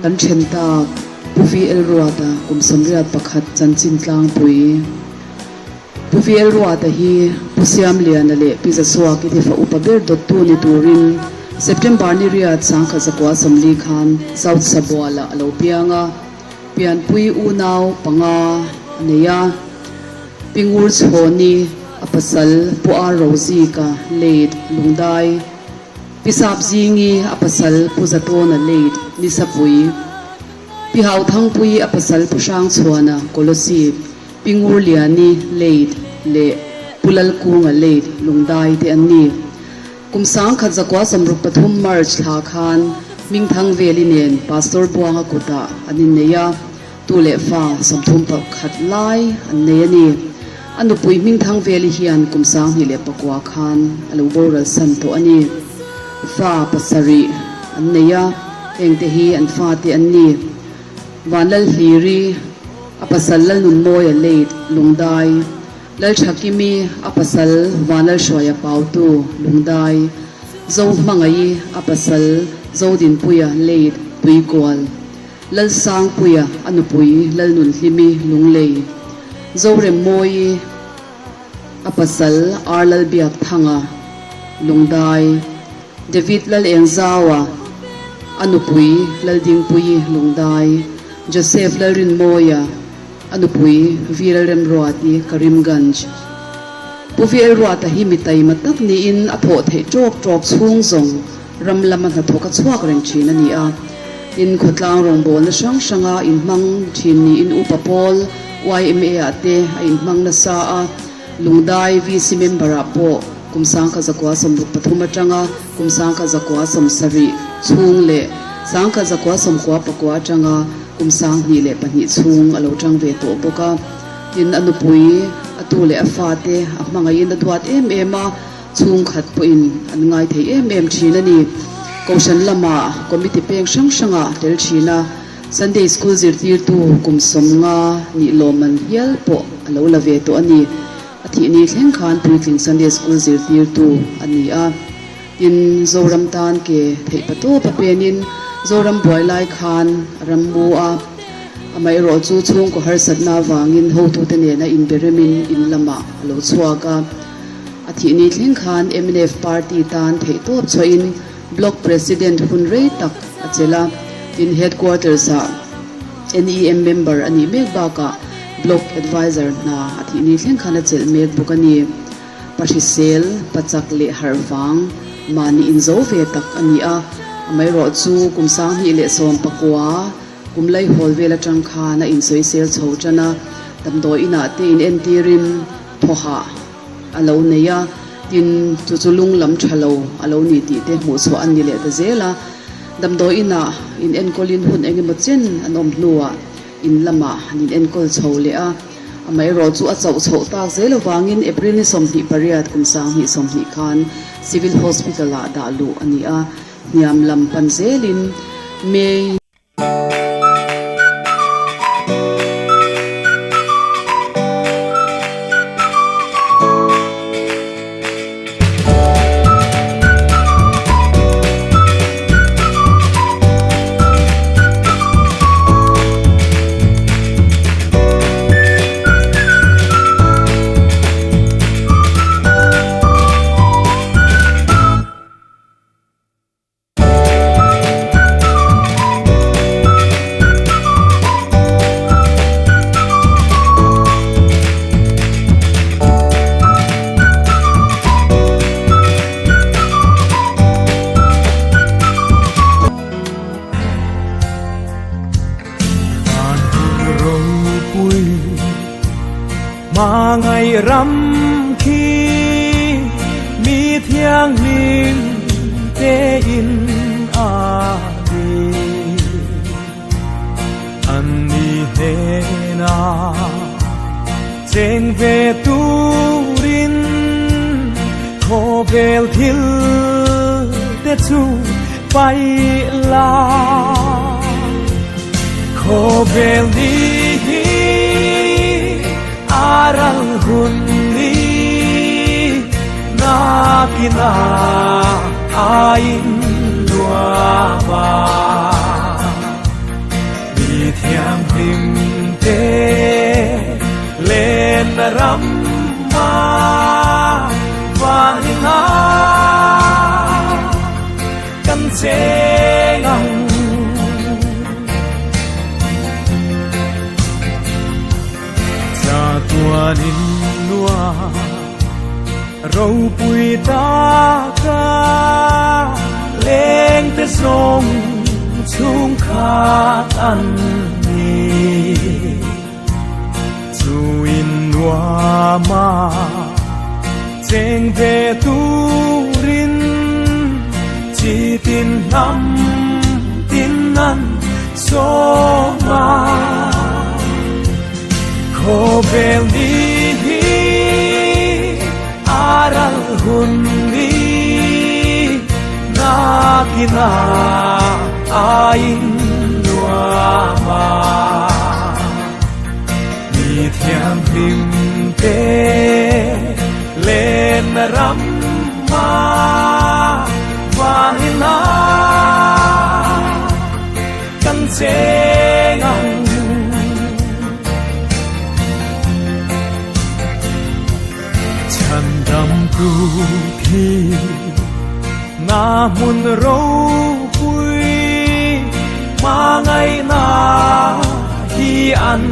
Kan then tak Pu VL Ruata kum 81 chanchin tlangpui. Pu VL Ruata hi Pu Siamliana leh Pi Zasuaki te fa upa ber dawttu ni turin September ni riat 1940 khan South Sabualah a lo piang a, pianpui unau panga a nei a. Pi Ngur Chhawni a pasal Pu R Rozika late Lungdai, Pi Sap Zingi a pasal Pu Zatawna late Nisapui, Pi Hauthangpui a pasal Pu Hrangchhuana Kolosip, Pi Ngurliani late leh Pu Lalkunga late Lungdai te an ni. Kum 1963 March thla khan Hmingthang Veli nen Pastor Buanga kutah an innei a, tu leh fa 31 lai an nei a ni. A nupui Hmingthang Veli hian kum 2009 khan a lo boral san tawh a ni. Fa pasarih an nei a, hengte hi an fate an ni. Vanlalhliri, a pasal Lalnunmawia late Lungdai, Lalthakimi, a pasal Vanlalhruaia Pautu, Lungdai, Zohmangaih, a pasal Zodinpuia late Tuikual, Lalsangpuia, a nupui Lalnunhlimi, Lunglei, Zoremmawi, a pasal R Lalbiakthanga, Lungdai, David Lalengzaua, a nupui Laldingpuii, Lungdai, Joseph Lalrinmawia, A nupui Viral Remruati, Karimganj. Pu VL Ruata hi mi taima tak niin a thawh theih tawk tawk chhung zawng ram lama hnathawk a chhuak reng thin a ni a. Tin, khawtlang rawngbawlna hrang hranga inhmang thin niin Upa Pawl, YMA ah te a inhmang nasa a. Lungdai VC member ah pawh kum 1963 atanga kum 1970 chhung leh 1999 atanga kum 2002 chhung a lo tang ve tawh bawk a. Tin, a nupui, a tu leh a fate a hmangaihin a duat em em a, chhungkhat pawhin an ngai thei em em thin a ni. Kohhran lamah committee peng hrang hrangah tel thin a. Sunday School zirtirtu kum 50 nih lawmman hial pawh a lo la ve tawh a ni. A thih ni thleng khan puitling Sunday School zirtirtu a ni a. Tin, Zoram tan ke theih patawp a penin Zoram buai lai khan a ram mu a. Amaherawh chu chhungkaw harsatna avangin hotute nena inberemin in lamah a lo chhuak a. A thih ni thleng khan mnf party tan theihtawp chhuahin Block President hun rei tak a chelh a, tin Headquarters ah NEM member a nih mek bakah Block Adviser hna a thih ni thleng khan a chelh mek bawk a ni. Pa hrisel, pa chak leh harh vang mahni inzo ve tak a ni a, amaherawh chu kum 2019 kum laihawl vel atang khan a insawisel chho tan a, damdawi inah te inentirin thawhah a lo nei a, tin, chu chu lung lam tha lo a lo ni tih te hmuh chhuah an ni leh ta zel a. Damdawi inah in enkawlin hun eng emaw chen an awm hnuah in lamah an in enkawl chho leh a, amaherawh chu a chauh chhoh tak zel avangin April ni 28 kum 2020 khan Civil Hospital-ah dah luh a ni a, hniam lam pan zelin May. Hmangaih ram khi mi thianghlim te in a ni. An ni hnena cheng ve turin khawvel thil te chu paih la. Khawvel ni hi a ral hun ni nakina a in nuam a. Vanin nuam ropui taka lengte zawng chhungkhat an ni. Chu in nuama cheng ve turin chi tin hnam tin an sawm a. Khawvel ni hi a ral hun ni nakin a in nuam a. Mi thianghlim te len ram a vanin a kan cheng ang. Chhan dam tu khi na hmun ropui hmangaihna hi an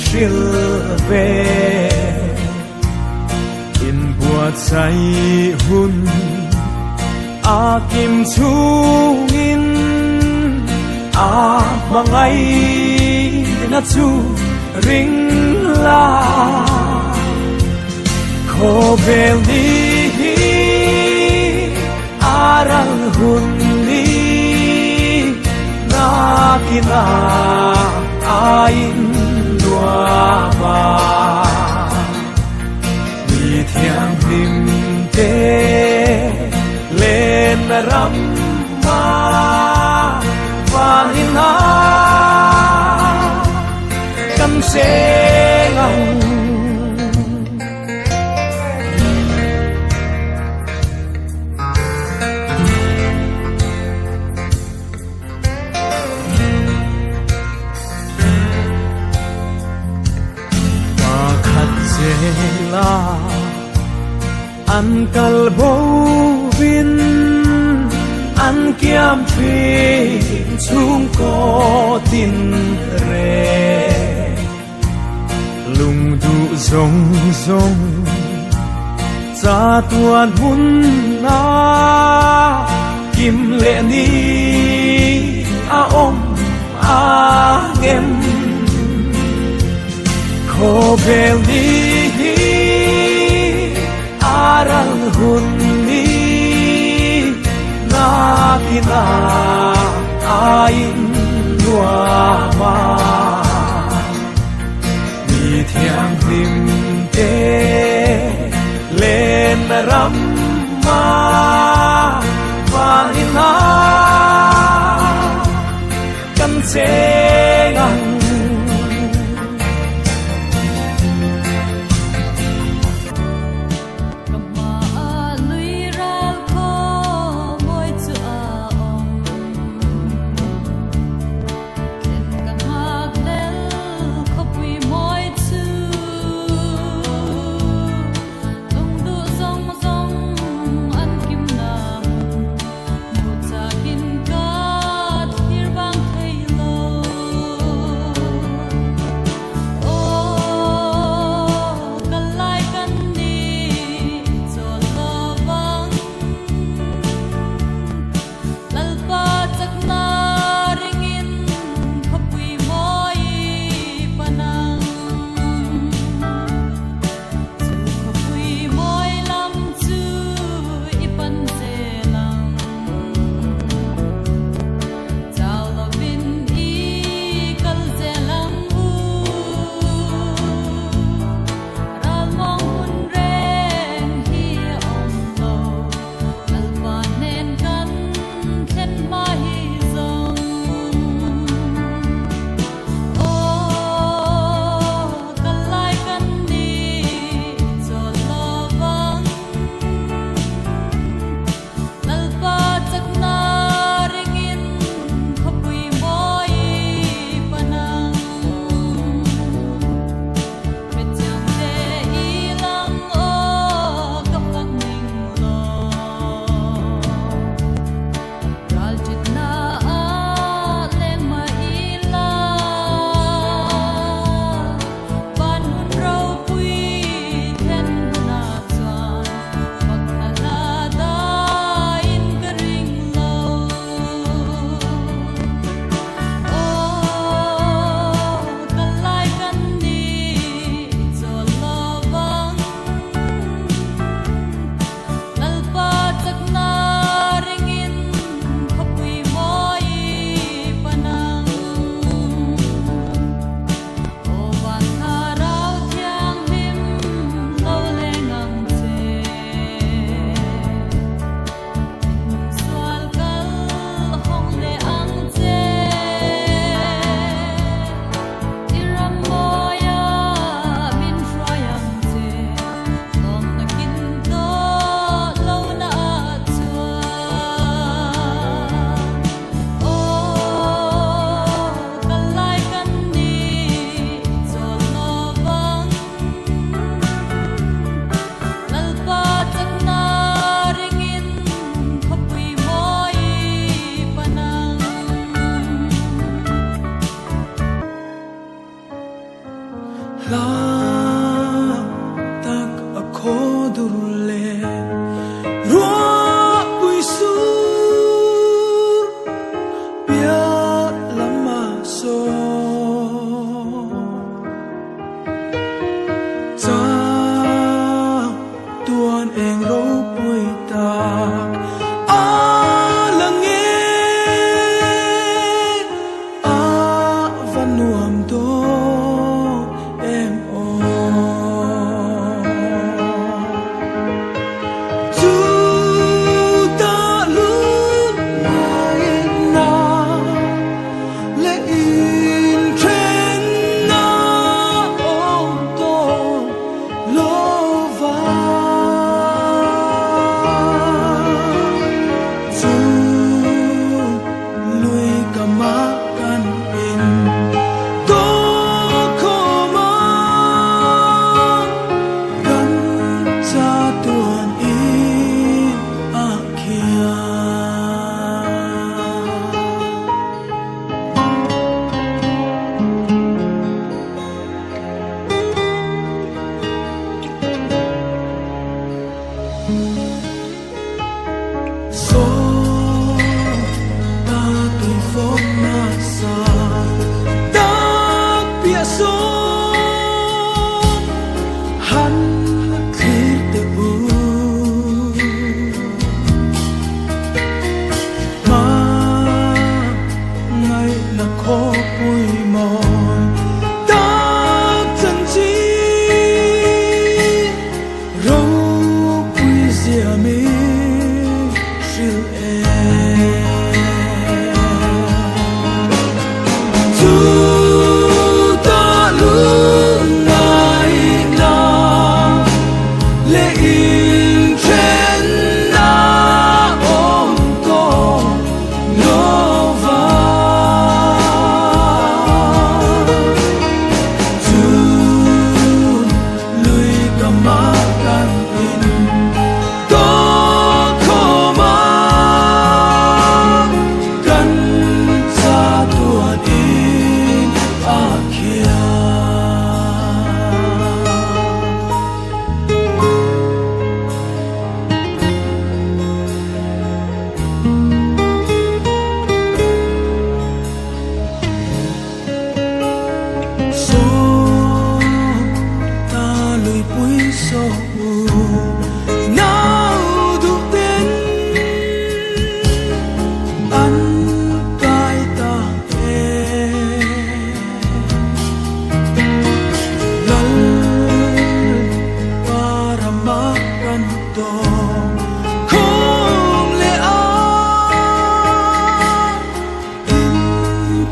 hril ve. Inbuatsaih hun a kim chungin a hmangaihna chu ring la. Khawvel ni hi a ral hun ni nakin a in nuam a. Mi thianghlim te len ram a vanin a kan cheng ang. Pakhat zela an kal bo vin an kiam thin chhungkaw tin reng. Lung duh zawng zawng cha tuan hun a kim leh ni a awm a ngem. Khawvel ni hi a ral hun ni nakin a in nuam a. Mi thianghlim te len ram a vanin a kan cheng ang. Ka hmaah lui ral khaw mawi chu a awm. Thlen ka nghak lel khawpui mawi chu. Lung duh zawng zawng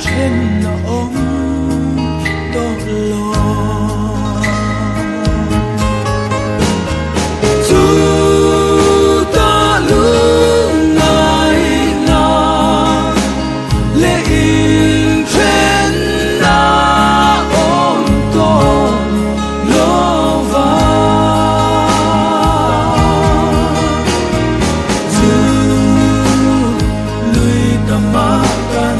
Then a awm tawh lo. Chu ta lungngaihna leh inthenna awm tawh lo va. Chu lui tamah kan.